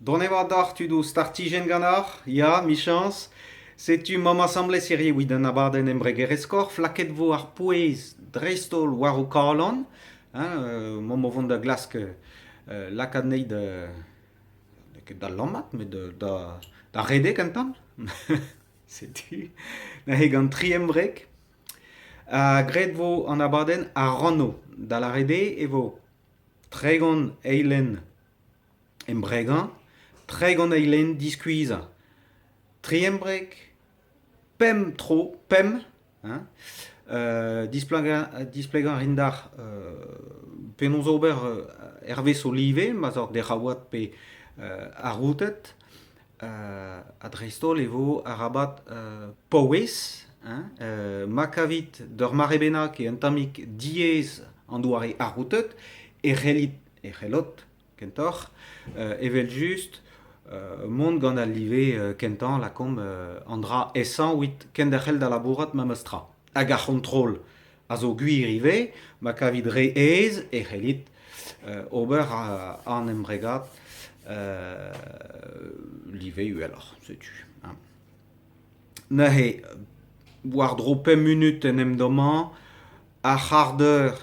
Donemat deoc'h tudoù startijenn ganeoc'h, ya, 'michañs. Setu 'maomp asambles hiziv evit an abadenn embregerezh-korf. Lakaet 'vo ar pouez dreist-holl war ho kalon. Hein, 'maomp o vont da glask lakaat anezhi da... n'eo ket da lammat, met da, da redek un tamm. Setu neuze gant tri embreg. Ha graet 'vo an abadenn a-rannoù. Da lâret eo e vo 30 eilenn embregañ, 30 eilenn diskuizhañ, tri embreg, pemp tro, pemp, hein, displegañ displegañ a rin deoc'h penaos ober hervez ho live, ma'z oc'h deraouad pe arroutet. Ha dreist-holl e vo arabat paouez, hein, ma kavit d'ur mare bennak eo un tammig diaes an doare arroutet, e c'hellit e c'hellot kentoc'h evel-just mont gant al live kentañ lakaomp an dra aesañ evit kenderc'hel da labourat memes tra. Hag ar c'hontrol a zo gwir ivez, ma kavit re aes e c'hellit ober an embregad live uheloc'h, setu. Neuze, war-dro pemp munut en em dommañ, ar c'hard-eur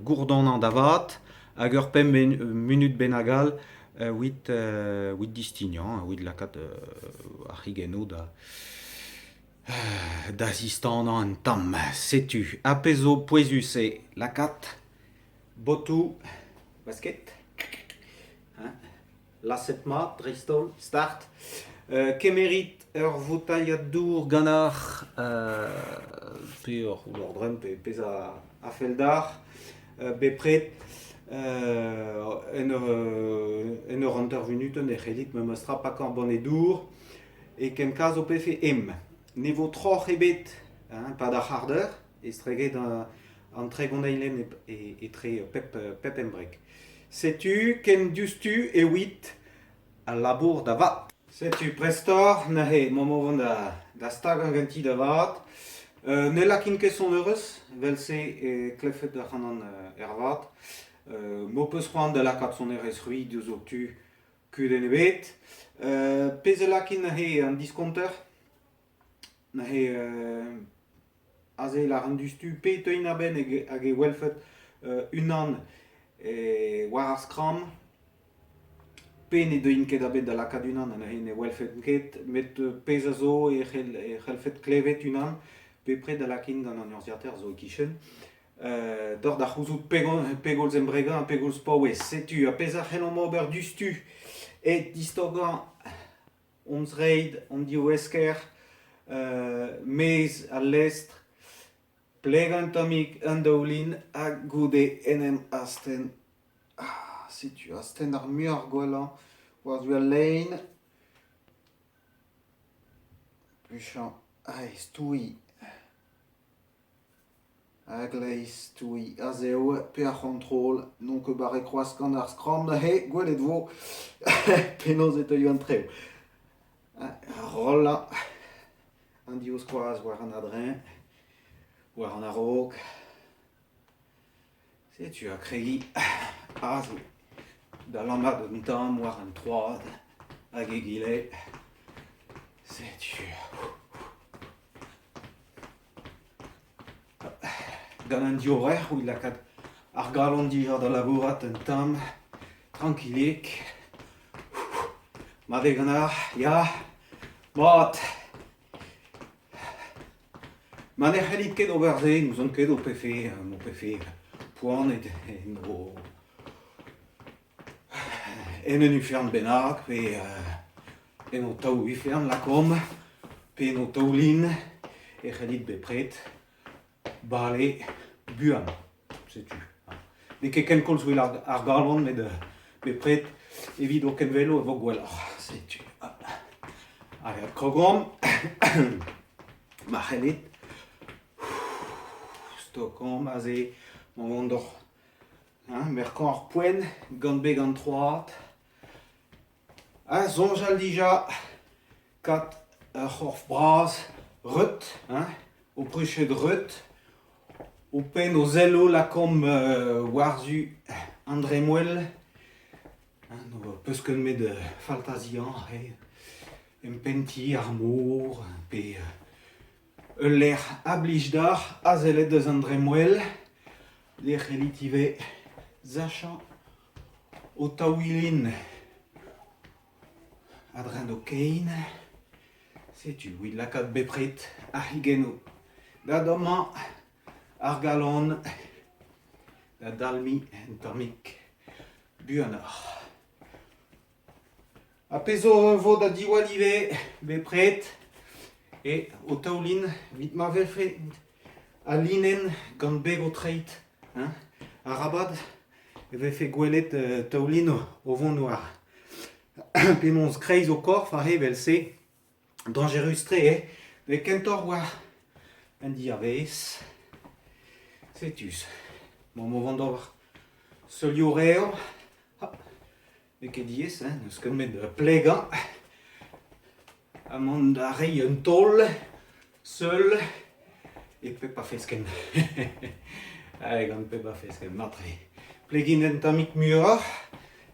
gourdonañ da vat hag ur pemp munut bennak all evit evit distignañ, evit lakaat ar c'higennoù da da zistanañ un tamm. Setu ar pezh zo pouezus eo lakaat botoù basket hein. Laset mat dreist-holl, start. Kemerit ur voutailhad dour ganeoc'h pe ur c'houlordrenn pe pezh a fell deoc'h bepred. En ur en ur hanter vunutenn e c'hellit memes tra pakañ banne dour. E ken kaz ho pefe em. Ne vo troc'h ebet hein, 'pad ar c'hardeur estreget an 30 eilenn etre pep embreg. Setu ken diouzhtu evit al labour da vat. Setu prestoc'h neuze emaomp o vont da stagañ ganti da vat. Ne lakin ket sonerezh, evel-se e klevfet ac'hanon ervat. M'ho peus c'hoant da lakaat sonerezh c'hwi diouzh ho tu kudenn ebet. Pezh a lakin neuze an diskonter, neuze Aze e lâran diouzhtu pe e teuin a-benn hag e welfet unan war ar skramm pe ne deuin ket a-benn da lakaat unan ha neuze ne welfet ket met pezh a zo e c'hellfet klevet unan bepred da lakin gant an urzhiataer zo e-kichen deoc'h da c'houzout pegoulz embregañ ha pegoulz paouez. Setu ar pezh a c'hellomp ober diouzhtu eo distokañ hon zreid, hon divesker, maez al lestr, plegañ un tammig an daoulin ha goude en em astenn. Setu astenn ar muioc'h gwellañ war-zu al lein. Puchañ, stouiñ. A-gleiz touiñ a-zehou pe ar c'hontrol n'on ket barrek c'hoazh gant ar skramm neuze gwelet 'vo penaos e teuio an traoù. Rollañ an divskoaz war an adreñv, war an a-raok. Setu ha kregiñ aze da lammat un tamm war an troad hag egile. Setu. Gant an div-vrec'h evit lakaat ar galon dija da labourat un tamm trankilik. Mat eo ganeoc'h, ya? Mat. Ma ne c'hellit ket ober se, n'ouzon ket ho pefe, m'ho pefe poan en ho En un ifern bennak pe en ho taou ifern lakaomp pe en ho taoulin e c'hellit bepred bale buan. Setu. N'eo ket kenkoulz 'vel ar galon met bepred evit ho kenvelo e vo gwelloc'h. Setu. Hag adkrogomp ma c'hellit. Stokomp aze, mont d'hor Merkañ ar poent gant beg an troad. Ha soñjal dija kat ur c'horf bras reut, hein, ho pruched reut, ho penn o sello lakaomp war-zu an dremmwel. N'ho peus ket met faltaziañ aze, empentiñ ar mor pe ul lec'h a blij deoc'h a sellet eus an dremmwel. E c'hellit ivez sachañ ho taouilin a-dreñv d'ho kein. Setu evit lakaat bepred ar c'higennoù da dommañ ar galon da dalmiñ un tammig buanoc'h. Ha pezh zo vo da diwall ivez bepred eo ho taoulin evit ma vefe al linenn gant beg ho treid hein. Arabat e vefe gwelet taoulin o vont war penaos kreiz ho korf aze evel-se. Dañjerus-tre eo met kentoc'h war an diavaez. Setus. Bon, o vont d'ober seulioù revr. Hop. N'eo ket diaes, hein, n'eus ket met plegañ ha mont da reiñ un taol seul e pep a feskenn. Allez, gant pep a feskenn, mat-tre. Plegin un tammig muioc'h,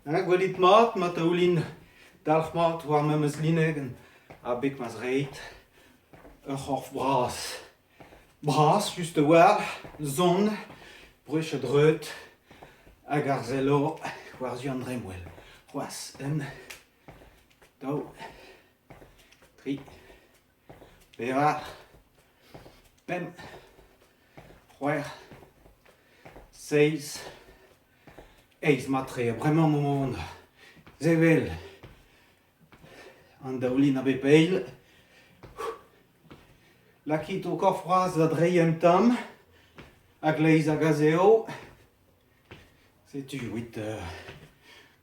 hein, gwelit mat ma taolin dalc'hmat war memes linenn a-beg ma zreid ur c'horf bras. Bras, just a-walc'h, sonn, bruched reut, hag ar selo war-zu an dremmwel. C'hoazh un, daou, tri, pevar, pemp, c'hwec'h, seizh, eizh mat-tre. Bremañ emaomp o vont sevel an daoulin a bep eil. Lakit ho korf bras da dreiñ un tamm, a-gleiz hag a-zehou. Setu evit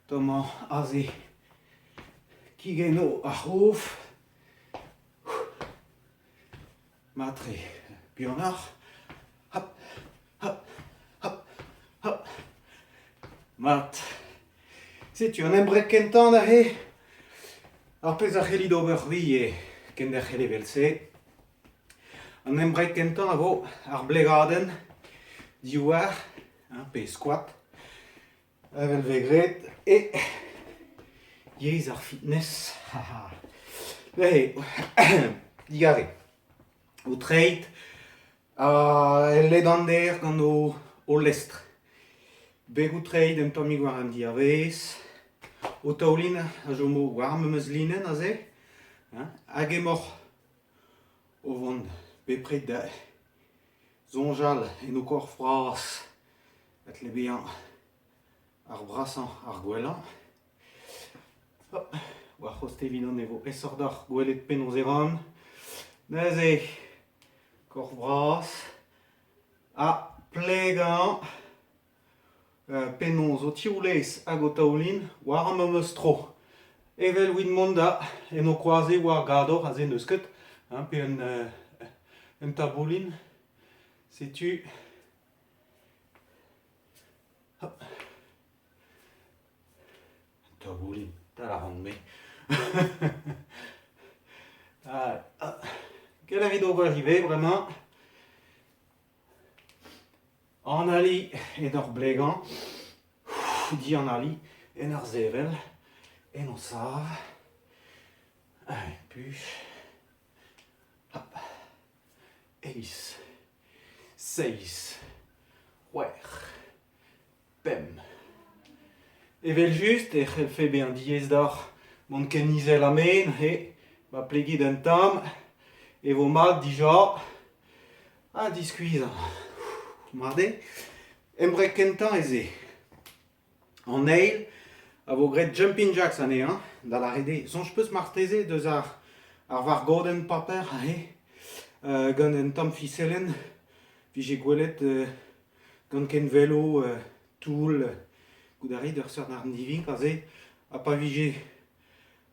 tommañ aze kigennoù ar c'hof. Mat-tre, buanoc'h. Hop, hop, hop, hop. Mat. Setu an embreg kentañ neuze. Ar pezh a c'hellit ober c'hwi eo kenderc'hel evel-se. An embreg kentañ a vo ar blegadenn diwar hein, pe squat evel vez graet e yezh ar fitness. Neuze, digarez. Ho treid el ledander gant ho lestr. Begoù treid un tammig war an diavaez. Ho taoulin a chomo war ar memes linenn aze hein, hag emaoc'h o vont bepred da soñjal en ho korf bras a tle bezañ ar brasañ ar gwellañ. Hop, war c'hoste evidon e vo aesoc'h deoc'h gwelet penaos e ran. Neuze, korf bras ha plegañ penaos ho tivlez hag ho taoulin war ar memes tro. Evel evit mont da en ho koaze war gador, aze n'eus ket, hein, pe un taboulin. Setu Hop. Taboulin, tal a ran-me. Ah, Gell a rit ober ivez bremañ. Analiñ en ur blegañ, dianaliñ en ur sevel, en ho sav. Puch. Hop. Eizh, seizh, c'hwec'h, pemp. Evel-just e c'hellfe bezañ diaes deoc'h mont ken izel ha me neuze ma plegit un tamm e vo mat dija ha diskuizhañ. Mat eo. Embreg kentañ ez eo. An eil a vo graet jumping jacks anezhañ, da lâret eo soñj 'peus marteze deus ar ar vargodenn paper aze gant un tamm fiselenn 'vije gwelet gant kenvelo toull goût a rit ur seurt arnivink aze ha pa vije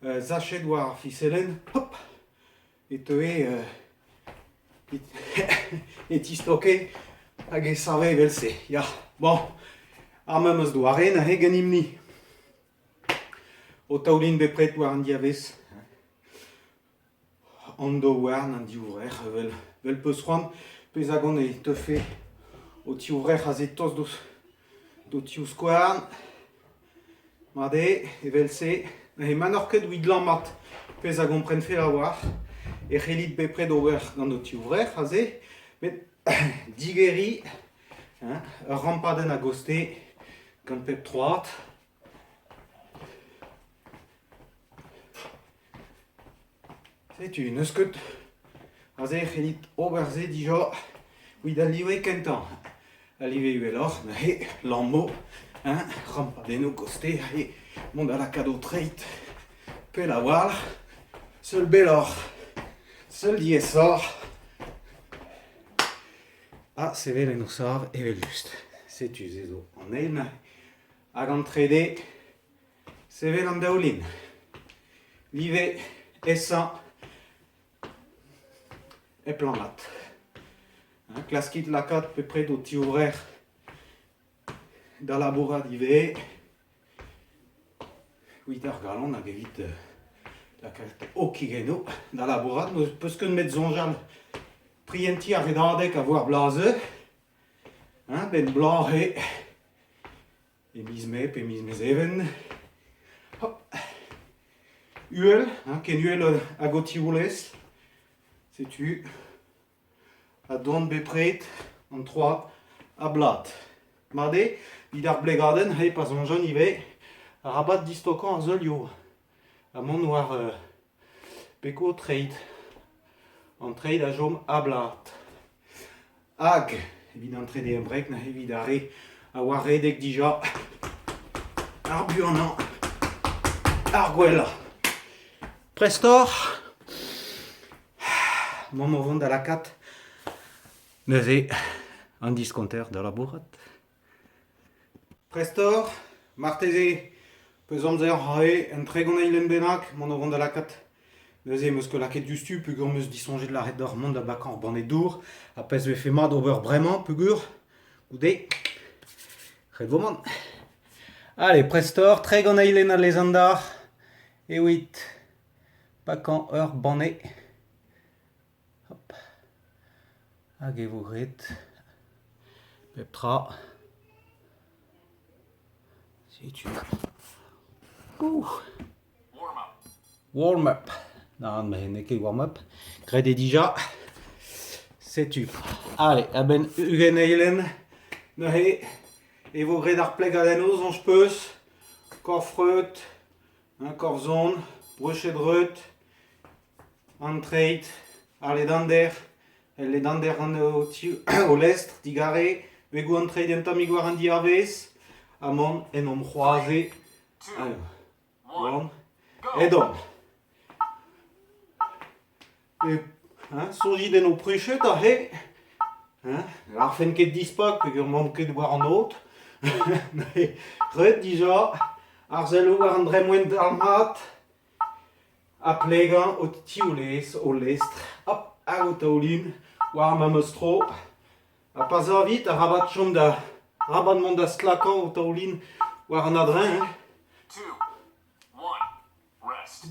sachet war ar fiselenn hop e teue e tistoke hag e save evel-se ya bon ar memes doare neuze ganimp-ni o taolin bepred war an diavez An daouarn, an divrec'h, evel evel 'peus c'hoant, pezh a gont e teufe ho tivrec'h aze tost d'ho tivskouarn. Mat eo evel-se neuze ma n'oc'h ket evit lammat pezh a gomprenfe a-walc'h e c'hellit bepred ober gant ho tivrec'h aze met digeriñ hein, ur rampadenn a-gostez gant pep troad. Setu n'eus ket aze e c'hellit ober se dija evit al live kentañ. Al live uheloc'h neuze lammo hein, rampadennoù kostez aze mont da lakaat ho treid pell a-walc'h, seul belloc'h, seul diaesoc'h. Ha sevel en ho sav evel-just. Setu se zo an eil neuze. Hag an trede Sevel an daoulin. Live aesañ hep lammat. Klaskit lakaat bepred ho tivrec'h da labourat ivez evit ar galon hag evit lakaat ho kigennoù da labourat. N'eus peus ket met soñjal prientiñ ar redadeg a vo ar bloaz-se. Hein, 'benn bloaz eo. E miz Mae pe miz Mezheven. Hop. Uhel, hein, ken uhel hag ho tivoulez. Setu. Ha dont bepred an troad a-blat. Mat eo, evit ar blegadenn, hey, pa soñjan ivez, arabat distokañ ar seulioù ha mont war beko treid. An treid a chom a-blat. Hag evit an trede embreg neuze evit ar re a oa redek dija ar buanañ ar gwellañ. Prest oc'h? Emaomp o vont da lakaat neuze an diskonter da labourat. Prest oc'h? Marteze peus amzer aze un 30 eilenn bennak mont o vont da lakaat. Neuze em eus ket lakaet diouzhtu peogwir em eus disoñjet lâret deoc'h mont da bakañ ur banne dour ha pezh 'vefe mat ober bremañ peogwir goude ret vo mont. Allez, prest oc'h, 30 eilenn a lezan deoc'h evit pakañ ur banne. Hop. Hag e vo graet pep tra. Setu. Ouh. Warm up. Nann, met n'eo ket warm up. Graet eo dija. Setu. Allez, a-benn 20 eilenn, neuze e vo graet ar plegadennoù, soñj 'peus. Korf reut, un korf zon, bruched reut, An treid, ar ledander, el ledander gant o lestr, digarez, begoù an treid un tammig war an diavez, ha mont en hom c'hoaze. Edon. Hein, soñjit en ho pruched aze. Hein, n'arfen ket dispak peogwir n'emaomp ket war an aod. Ret dija, ar selloù war an dremmwel dalc'hmat. Ha plegañ ho tivlez, ho lestr, hop, hag ho taoulin war ar memes tro. Ha pa savit, arabat chom da arabat mont da stlakañ ho taoulin war an adreñv.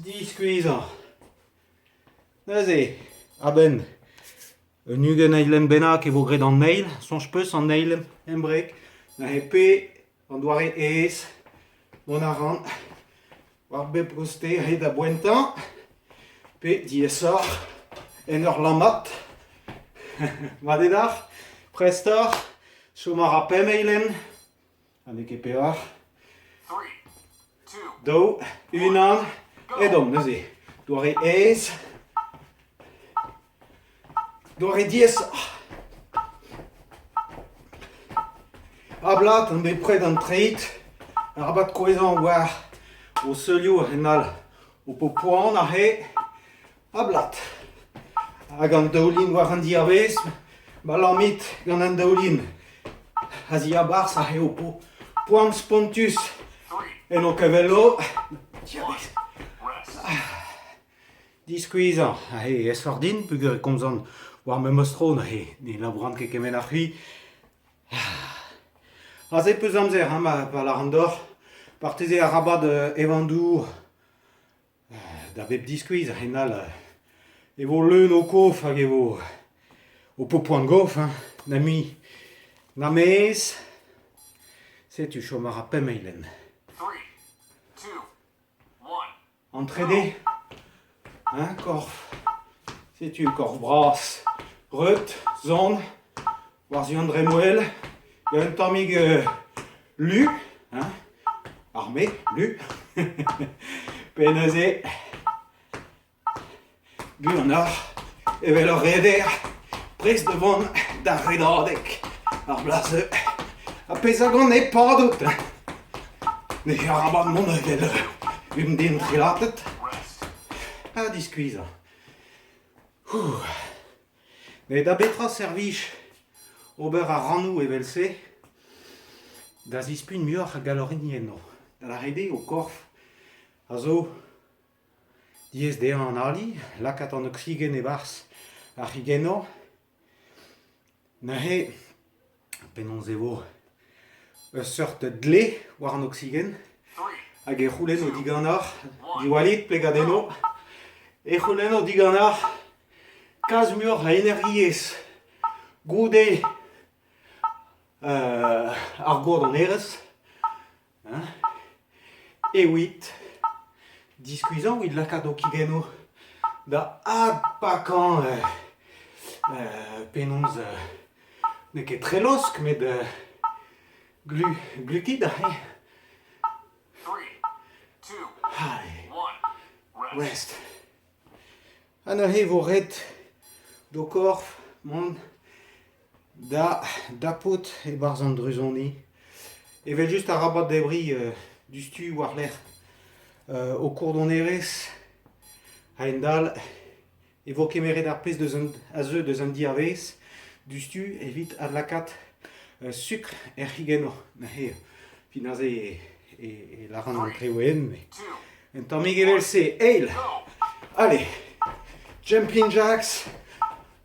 Diskuizhañ. Neuze, a-benn un 20 eilenn bennak e vo graet an eil, soñj 'peus an eil embreg. Neuze pe An doare aes mont a ran war bep kostez ret da boentañ pe diaesoc'h en ur lammat. Mat eo deoc'h? Prest oc'h? Chom a ra pemp eilenn ha n'eo ket pevar. Daou, unan, edomp neuze. Doare aes. Doare diaesoc'h. A-blat on bepred an treid, arabat kouezhañ war ho seulioù a-hend-all. Ho po poan aze, a-blat. Hag an daoulin war an diavez, ma lammit gant an daoulin a-ziabarzh aze ho po poan spontus en ho kevello. Diavez. Diskuizhañ aze aesoc'h din peogwir e komzan war memes tro neuze ne labouran ket kement ha c'hwi. Aze 'peus amzer hein ma pa lâran deoc'h. Marteze arabat evañ dour da bep diskuizh a-hend-all e vo leun ho kof hag e vo ho po poan gof hein, na mui na maez. Setu chom a ra pemp eilenn. An trede, hein, korf, setu korf bras, reut, sonn, war-zu an dremmwel, gant un tammig lu, hein, arme, lu, pe neuze buanoc'h evel ur reder, prest da vont d'ar redadeg, ar bloaz-se, ha pezh a gont eo padout, ne arabat mont evel un den trelatet ha diskuizhañ. Met da betra servij ober ar rannoù evel-se? Da zispign muioc'h a galoriennoù enno, da lâret eo ho korf a zo Diaes dezhañ analiñ, lakaat an oksigen e-barzh ar c'higennoù. Neuze, penaos e vo ur seurt dle war an oksigen hag e c'houlenno diganeoc'h, diwallit plegadennoù, e c'houlenno diganeoc'h kalz muioc'h a energiezh goude ar gourdonerezh. Hein Evit diskuizhañ evit lakaat ho kigennoù da adpakañ penaos n'eo ket trelosk met glukid aze. Allez, rest. Ha neuze e vo ret d'ho korf mont da dapout e-barzh an druzoni. Evel-just arabat debriñ diouzhtu war-lerc'h ho kourdonerezh. A-hend-all e vo kemeret ar pezh deus an, a zeu deus an diavaez diouzhtu evit adlakaat sukr er c'higennoù. Neuze, fin aze e lâran an traoù eeun. Un tammig evel-se, eil. Allez, Jumping Jacks,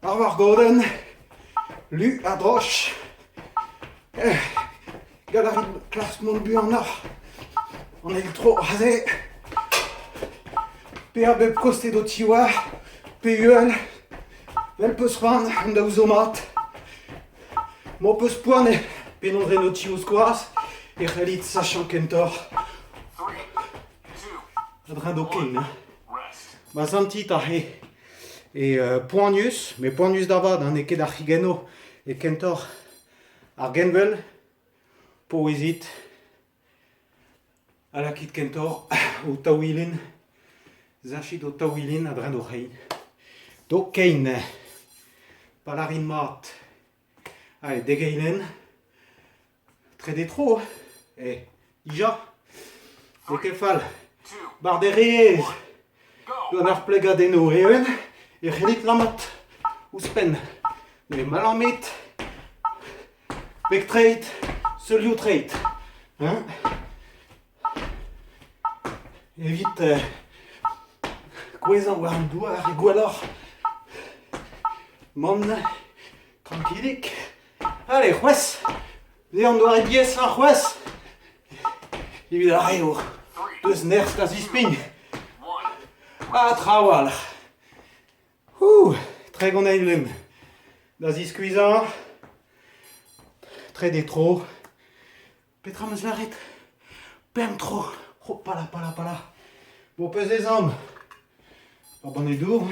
ar vargodenn, lu ha droch. Gall a rit klask mont buanoc'h. An eil tro aze. Pe a bep koste d'ho tiwar, pe uhel. Vel peus c'hoant, an daou zo mat. M'ho peus poan penaos en ho tivskoaz e c'hellit sachañ kentoc'h a-dreñv d'ho kein. Ma sentit aze eo poanius, met poanius da vat, n'eo ket ar c'higennoù, eo kentoc'h ar genvel, paouezit ha lakit kentoc'h ho taouilin, sachit ho taouilin a-dreñv d'ho c'hein. D'ho kein, pa lârin mat. Allez, degeilenn. Trede tro. Eh, dija. N'eo ket fall. Barderezh. Gant ar plegadennoù eeun e c'hellit lammat ouzhpenn. Met ma lammit, beg treid, seulioù treid. Hein? Evit kouezhañ war an douar eo gwelloc'h mont trankilik. Allez, c'hwezh! Dezhañ an doare diaesañ c'hwezh! Evit ar re o deus nerzh da zispign. Ha trawalc'h. Ouh, 30 eilenn da ziskuizhañ. Trede tro. Petra 'm eus lâret? Pemp tro. Hopala pala pala. M'ho peus ezhomm. Ur banne dour.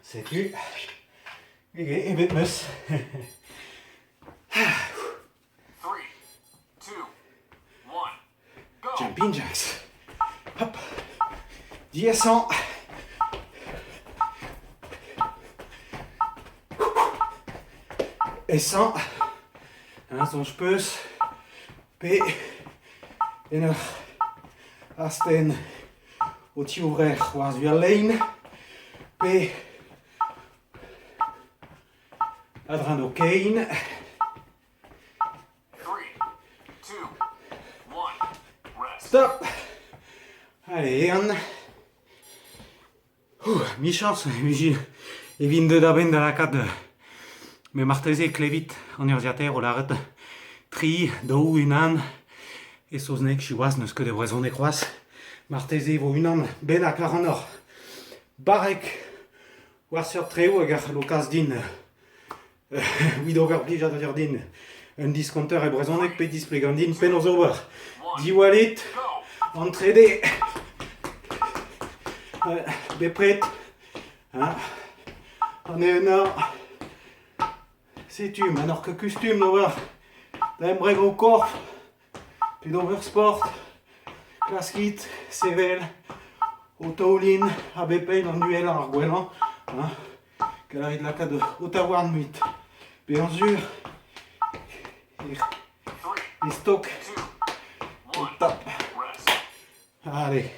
Setu. Evet 'm eus. Jumping jacks. Hop. Diaesañ. Aesañ. Un soñj 'peus pe en ur astenn ho tivrec'h war-zu al lein pe a-dreñv ho kein. Stop! Allez, ehan. Michañs e vin deuet a-benn da lakaat met marteze e klevit an urzhiataer o lâret tri, daou, unan. E saozneg, siwazh, n'eus ket e brezhoneg c'hoazh. Marteze e vo unan bennak ac'hanoc'h barrek war seurt traoù hag a c'hallo kas din Evit ober plijadur din. Un diskonter e brezhoneg pe displegañ din penaos ober. Diwallit an trede bepred hein, an eeunañ. Setu ma n'oc'h ket kustum d'ober da embreg ho korf pe d'ober sport, klaskit sevel ho taoulin a bep eil an uhelañ ar gwellañ hein. Gallout a rit lakaat ho taouarn muit bezañ sur e stok ho tap. Allez,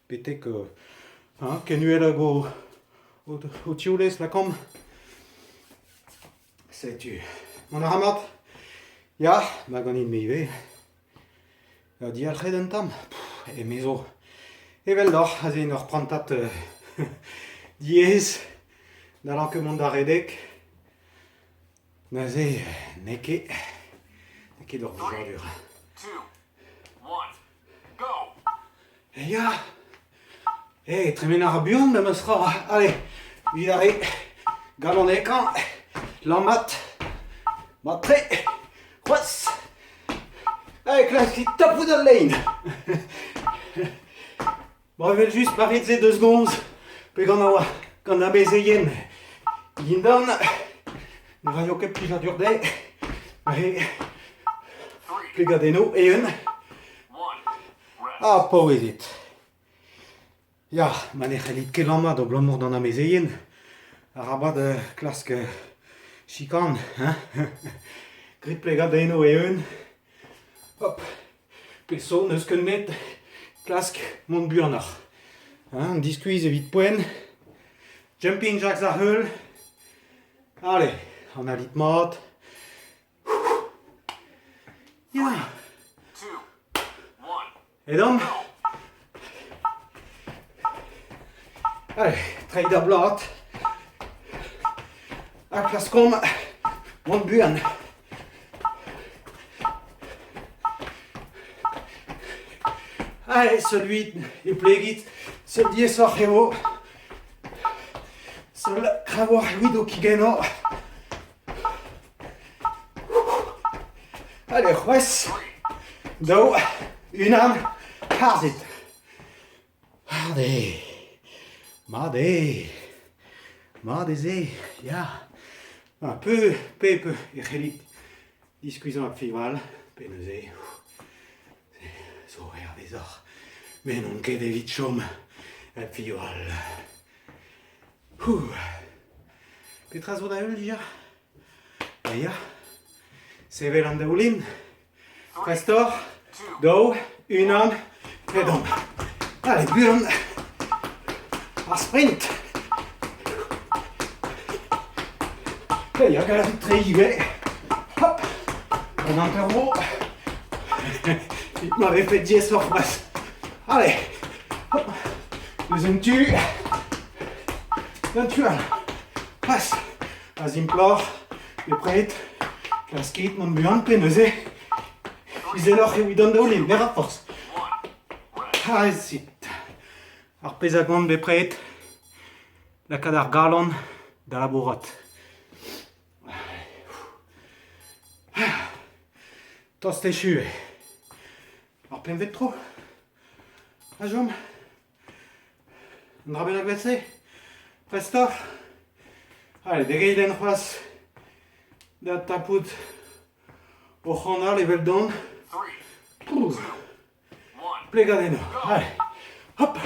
betek hein, ken uhel hag ho tioulez lakaomp. Setu, mont a ra mat? Ya, ma ganin-me ivez. Dialc'het un tamm, emezo. Eveldoc'h, aze en ur prantad diaes, n'hallan ket mont da redek. Neuze n'eo ket n'eo ket ur blijadur. Ya, eh, tremen a ra buan memes tra. Allez, evit ar re galonekañ, lammat, mat-tre, c'hoazh. Allez, klaskit tapout al lein. Bon, evel-just, ma rit se deus noz, pe gant an, gant amezeien dindan, ne raio ket plijadur dezhe. Re plegadennoù eeun. Ha paouezit. Ya, ma ne c'hellit ket lammat abalamour d'an amezeien, arabat klask chikan, hein. Grit plegadennoù eeun. Hop, peseurt n'eus ket met klask mont buanoc'h. Hein, diskuizh evit poent. Jumping jacks da heul. Allez, analit mat. Ya. Edon. Allez, treiñ da blad. Ha klaskomp mont buan. Allez, celui e plegit, seul diaesoc'h eo. Seul kreñvoc'h evit ho kigennañ. Allez, c'hwezh, daou, unan, harzit. Mat eo, mat eo, mat eo se, ya. Ha peu, pe peu e c'hellit diskuizhañ ar fival, pe neuze zo hervezoc'h. Me n'on ket evit chom hep fival. Petra zo da heul dija? Ba ya, sevel an daoulin. Prest oc'h? Daou, unan, edomp. Allez, buan. Ar sprint. Hey, hag a rit tre ivez. Hop, an hanter-vro. Ma vefe diaesoc'h c'hoazh. Allez, hop, deus un tu. D'un tu all. Pas. A zimploc'h, bepred, klaskit mont buan pe neuze izeloc'h evit an daoulin, ne ra forzh. Aezit. Ar pezh a gont bepred, lakaat ar galon da labourat. Tost echu eo. Ar pempvet tro a chom. Un dra bennak 'vel-se Prest oc'h? Allez, degeidenn c'hoazh da tapout o c'hanal eveldon. Plegadennoù. Allez, hop,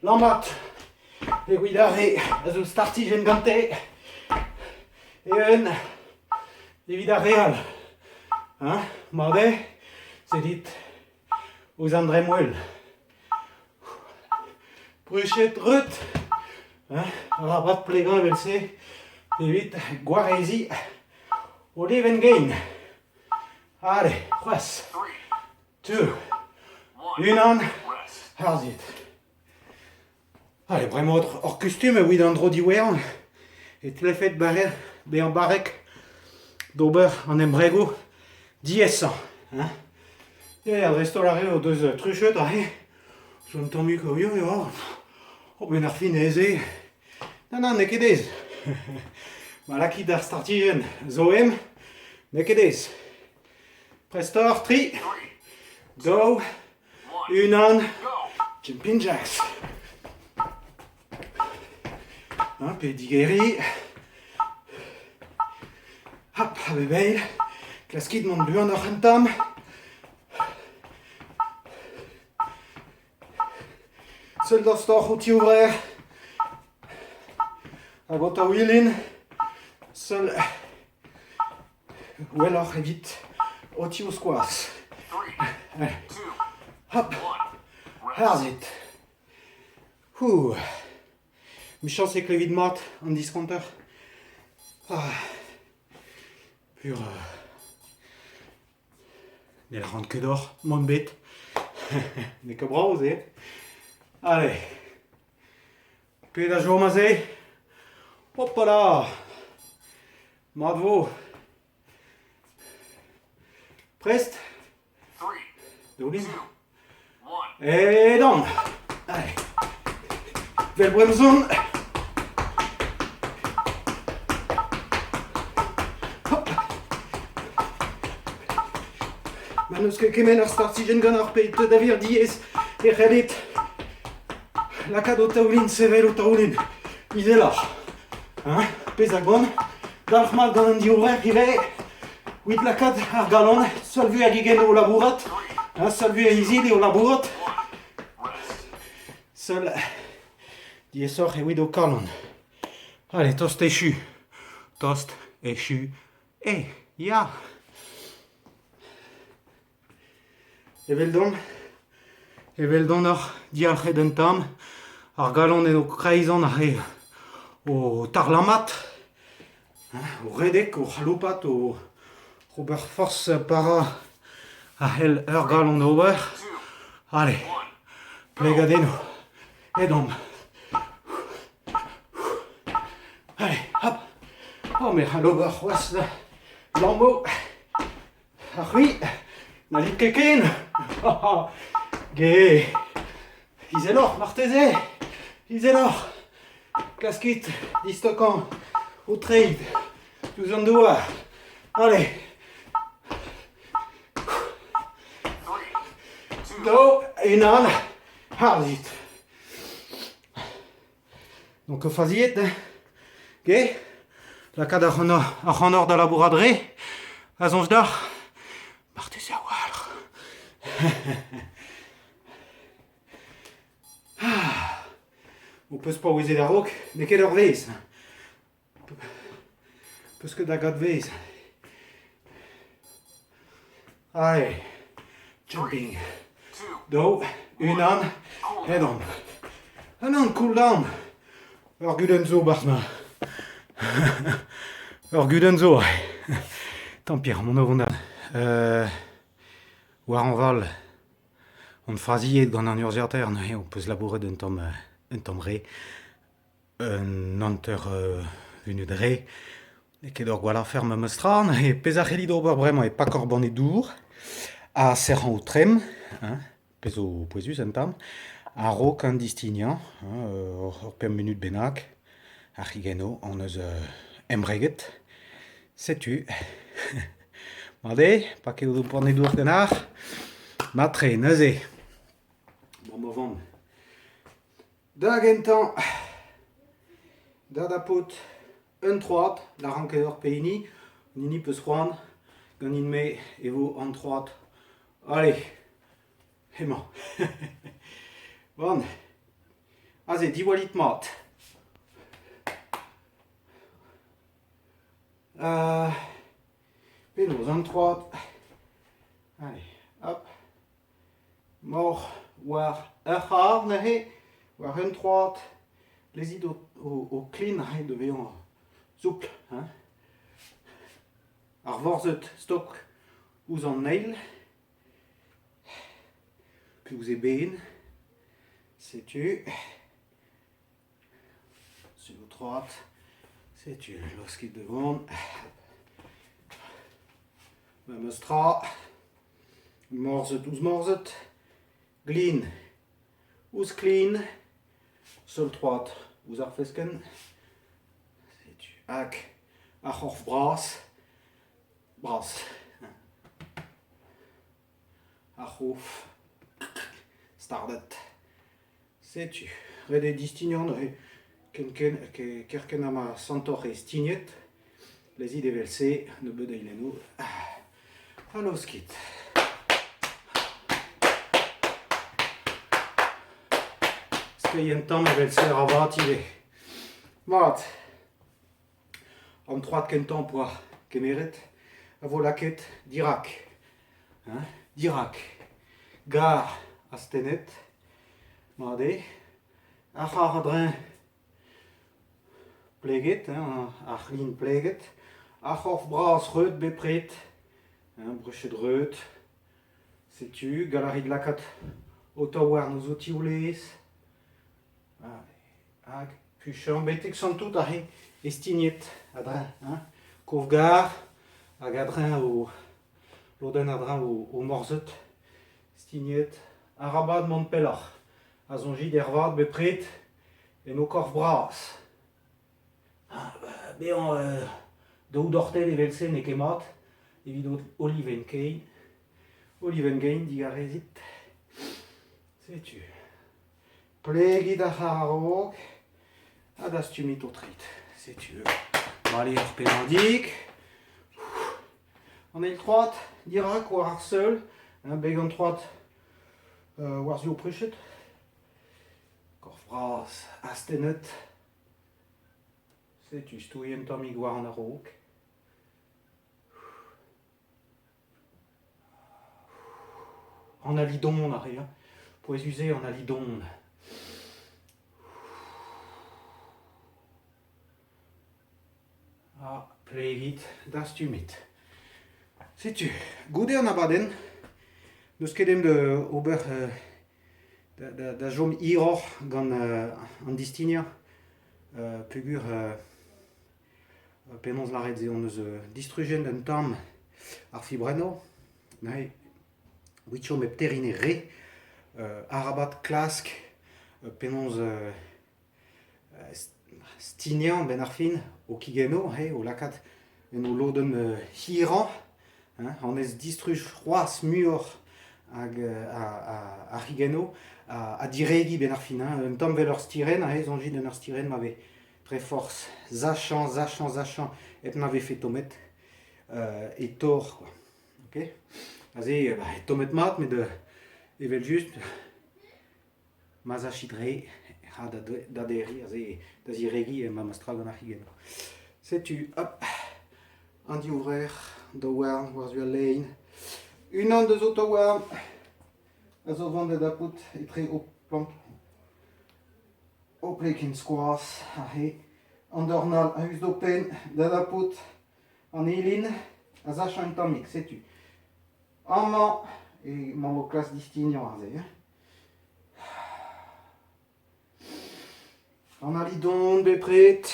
lammat evit ar re a zo startijenn gante. Eeun evit ar re all. Hein, mat eo? Sellit ouzh an dremmwel. Bruched reut, hein, arabat plegañ evel-se evit gwareziñ ho levenn-gein. Allez, c'hoazh. Two, unan, harzit. Allez, bremañ hor kustum evit an dro diwezhañ e tlefet bezañ barrek d'ober an embregoù diaesañ. Hein. Ya, dreist-holl ar re o deus truchet aze, zo un tammig yo, yo, oh, ben ar fin aes eo. Nann, nann, n'eo ket aes. Ma lakit ar startijenn zo em, n'eo ket aes. Prest oc'h, tri, daou, unan, jumping jacks. Hein, pe digeriñ. Hop, a bep eil. Klaskit mont buanoc'h un tamm. Seul dostoc'h ho tivrec'h hag ho taouilin, seul gwelloc'h evit ho tivskoaz. Hop, harzit. Hou. Michañs e klevit mat an diskonter. Ah. Pur Ne ran ket deoc'h mont bet. N'eo ket brav se. Allez. Pet a chom aze? Hopala! Mat vo. Prest? Daoulin. Edan! Allez. Vel bremzon. Hop. Ma n'eus ket kement ar startijenn gant ar pet da vir diaes e c'hellit lakaat ho taoulin, sevel ho taoulin izeloc'h. Hein? Pezh a gont, dalc'hmat gant an divrec'h ivez, evit lakaat ar galon seul vui hag egent o labourat, hein, seul vui a izili o labourat, seul diaesoc'h evit ho kalon. Allez, tost echu. Tost echu. Eh, ya. Eveldon, eveldon oc'h dialc'het un tamm, ar galon en ho kreizon ar re o tarlammat, o redek, o c'haloupat, o ober forzh para a c'hell ur galon ober. Allez, plegadennoù, edomp. Allez, hop. Oh, me c'hall ober c'hoazh lammo. Ha c'hwi, n'hallit ket ken? Ge, izeloc'h marteze, izeloc'h. Klaskit distokañ ho treid diouzh an douar. Allez. Daou, unan, harzit. Donc faziet, hein. Ge, lakaat ac'hanoc'h da labourat re, a soñj deoc'h? Marteze a-walc'h. Ho peus paouezet a-raok, n'eo ket ur vezh. Peus ket da gad vezh. Allez, jumping. Daou, unan, edon. Unan, cool down. Ur gudenn zo 'barzh ma... Ur gudenn zo, Tant pis, mont o vont da... war añval on faziet gant an urzhiataer neuze ho peus labouret un tamm re. Un hanter vunut re. N'eo ket ur gwall afer memes tra neuze. Pezh a c'hellit ober bremañ eo pakañ ur banne dour ha serrañ ho tremm, hein, pezh zo pouezus un tamm, a-raok an distignañ, hein, ur pemp munut bennak. Ar c'higennoù hon eus embreget. Setu. Mat eo, paket ho banne dour ganeoc'h. Mat-tre neuze. Bon, ma vamm. Da gentañ, da dapout un troad, da ranket ur pehini, an hini 'peus c'hoant, ganin-me e vo an troad. Allez, hemañ. Bon, aze, diwallit mat. Penaos an troad? Allez, hop. Moc'h war ur c'harr neuze, war un troad, lezit ho klin aze da vezañ soupl hein. Ar vorzhed stok ouzh an eil pe ouzh eben, setu. Sur ho troad, setu laoskit da vont. Memes tra. Morzhed ouzh morzhed, glin ouzh klin, seul troad ouzh ar feskenn. Setu hag ar c'horf bras, bras. Ar c'hof stardet. Setu, ret eo distignañ neuze ken kerkent ha ma santoc'h eo stignet. Lezit evel-se nebeut a eilennoù ha laoskit. Skeiñ un tamm evel-se a ra vat ivez. Mat. An troad kentañ 'poa kemeret a vo lakaet dirak, hein, dirak. Gar astennet, mat eo. Ar c'harr a-dreñv pleget, hein, ar c'hlin pleget. Ar c'horf bras reut bepred, hein, bruched reut. Setu, gall a rit lakaat ho taouarn ouzh ho tivlez. Hag puchañ betek santout aze e stignet a-dreñv hein, kof-gar hag a-dreñv o lodenn a-dreñv o morzhed stignet. Arabat mont pelloc'h ha soñjit ervat bepred en ho korf bras. Bezañ daou dortell evel-se n'eo ket mat evit olivenn kein. Olivenn gein, digarezit. Setu. Plegit ar c'harr a-raok ha dastumit ho treid. Setu bale ur pennadig. An eil troad dirak war ar seul, beg an troad war-zu ho pruched. Korf bras astennet. Setu stouiñ un tammig war an a-raok. An ali don a rea. Pouezus eo an ali don. Ha plegit, dastumit. Setu, goude an abadenn, n'eus ket ezhomm da ober da chom hiroc'h gant an distignañ peogwir Penaos lâret se hon eus distrujet un tamm ar fibrennoù. Neuze evit chom hep terriñ re, arabat klask penaos stignañ a-benn ar fin ho kigennoù, o lakaat en ho lodenn hirañ. Honnezh distruj c'hoazh muioc'h hag ar c'higennoù ha diregiñ 'benn ar fin. Un tamm 'vel ur stirenn, aze soñjit en ur stirenn ma vez Dre forzh sachañ, sachañ, sachañ hep na vefe tommet e torr quoi. Ok? Aze bah, eo tommet mat met evel-just ma sachit re ha da, da derriñ aze da ziregiñ emañ ma stra gant ar c'higenn. Setu hop an divrec'h, daouarn war-zu al lein. Unan deus ho taouarn a zo vont da dapout etre ho plant. Ho plegenn skoaz aze, an dorn all a-us d'ho penn da dapout an ilin a sachañ un tammig, setu. Amañ emañ o klask distignañ aze. Hein. An ali don bepred.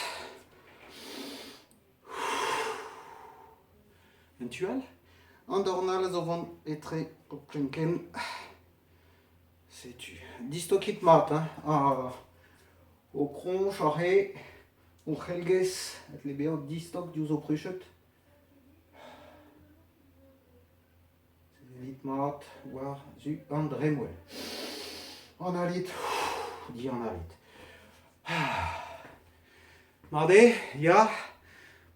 En tu all, an dorn all a zo vont etre ho plenkenn. Setu, distokit mat hein, ho kroñj aze, ho c'helgez a tle bezañ distok diouzh ho pruched. Sellit mat war-zu an dremmwel. Analit, dianalit. Mat eo, ya,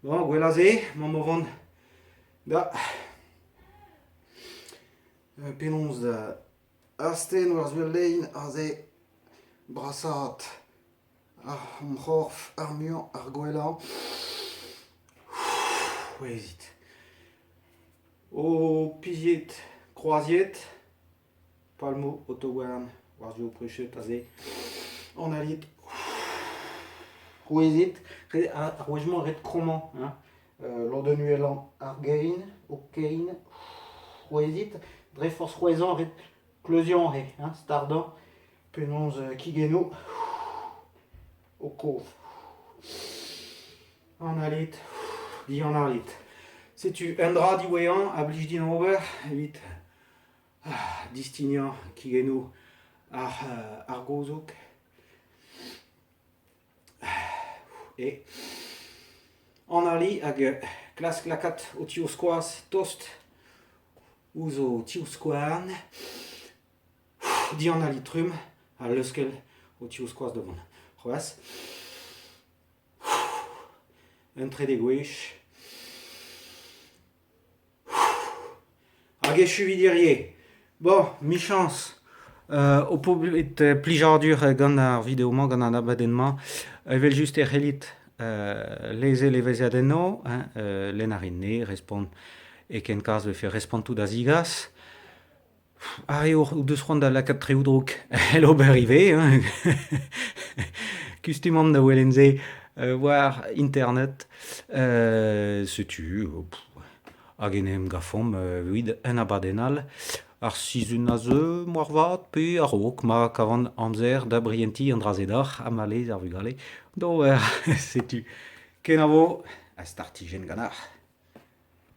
bon, gwell a se, emaomp o vont da Penaos da astenn war-zu al lein aze brasaat ar c'horf ar muiañ ar gwellañ. C'hwezhit. Ho pizied kroaziet, palmoù ho taouarn war-zu ho pruched aze. Analit. C'hwezhit. Ar wech-mañ ret krommañ hein. Lodenn uhelañ ar gein, ho kein, c'hwezhit, dre forzh c'hwezhañ ret kleuziañ eo, hein, stardañ, penaos kigennoù ho kof. Analit, dianalit. Setu un dra diwezhañ a blij din ober evit distignañ kigennoù ar gouzoug. E analiñ hag klask lakaat ho tivskoaz tost. ouzh ho tivskouarn, dianalit trumm ha leuskel ho tivskoaz da vont. C'hoazh. Un trede gwech. Hag echu evit hirie. Bon, 'michañs ho po bet plijadur gant ar video-mañ, gant an abadenn-mañ. Evel-just e c'hellit lezel evezhiadennoù, hein, lenn a rin-me, respont e ken kaz 'vefe respontoù da zigas. Ar re o deus c'hoant da lakaat traoù drouk c'hell ober ivez, hein. Kustum omp da welet se war internet. Setu hag en em gavomp evit un abadenn all ar sizhun a zeu moarvat pe a-raok ma kavan amzer da brientiñ an dra-se deoc'h ha ma lez ar vugale d'ober. Setu kenavo ha startijenn ganeoc'h.